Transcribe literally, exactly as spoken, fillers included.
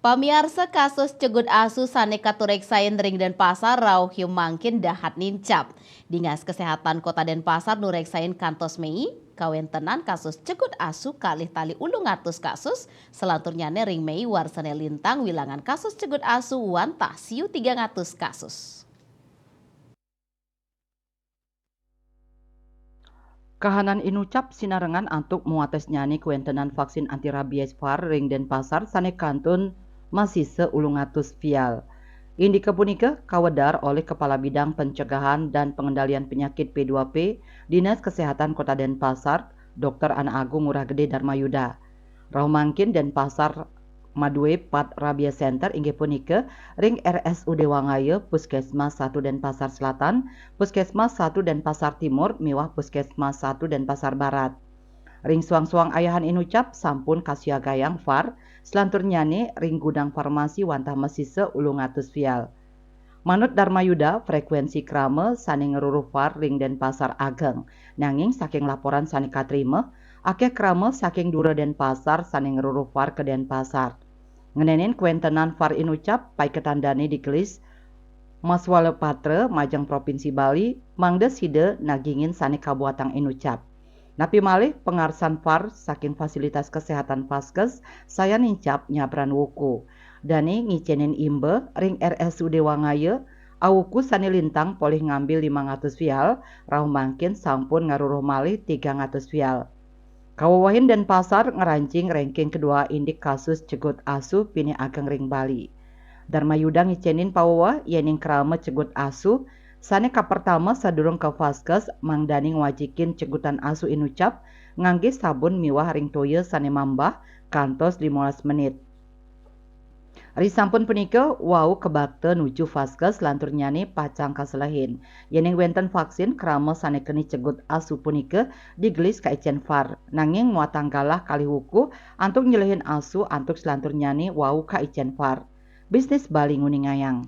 Pamiarsa, kasus cegut asu sane katureksain ring Denpasar rauh mangkin dahat nincap. Dinas Kesehatan Kota Denpasar nureksain kantos mei kawentenan kasus cegut asu kalih tali ulung atus kasus, selanturnyane ring Mei warsane lintang wilangan kasus cegut asu wantah siu tigang atus kasus. Kahanan inucap sinarengan antuk muatasnyane kawentenan vaksin anti rabies var ring Denpasar sane kantun masisa ulung atus vial. Indike punika kawedar olih Kepala Bidang Pencegahan dan Pengendalian Penyakit P dua P, Dinas Kesehatan Kota Denpasar, Doktor Anak Agung Ngurah Gede Darmayuda. Rauh mangkin Denpasar madue pat rabies center inggih punika ring R S U D Wangaya, Puskesmas satu Denpasar Selatan, Puskesmas satu Denpasar Timur, miwah Puskesmas satu Denpasar Barat. Ring suang-suang ayahan inucap sampun kasiagayang var, selanturnyane ring gudang farmasi wantah masisa ulung atus vial. Manut Darmayuda, frekuensi krama sane ngruruh var ring Denpasar ageng, nanging saking laporan sane katrima, akeh krama saking dura Denpasar sane ngruruh var ka Denpasar. Ngenenin kawentenan var inucap, paiketan dane digelis Maswala Patra majeng Provinsi Bali, mangda sida nagingin sane kabuatang inucap. Napi malih, pangarsan var saking fasilitas kesehatan Vaskes sayan nincap nyabran wuku. Dane ngicenin imba ring R S U D Wangaya, awuku sane lintang polih ngambil limang atus vial, rauh mangkin sampun ngaruruh malih tigang atus vial. Kawewehin Denpasar ngranjing ranking kedua indik kasus cegut asu pinih ageng ring Bali. Darmayuda ngicenin paweweh yening krama cegut asu sane kapertama sadurung ka Vaskes mangdane ngwajikin cegutan asu inucap ngangge sabun miwah ring toya sane mambah kantos limolas menit. Risampun punika, wau kabakta nuju Vaskes lanturnyane pacang kaselehin. Yening wenten vaksin, krama sane keni cegut asu punika digelis kaicen var, nanging muatang galah kalih wuku antuk nyelehin asu antuk selanturnyane wau kaicen var. Bisnis Bali nguningayang.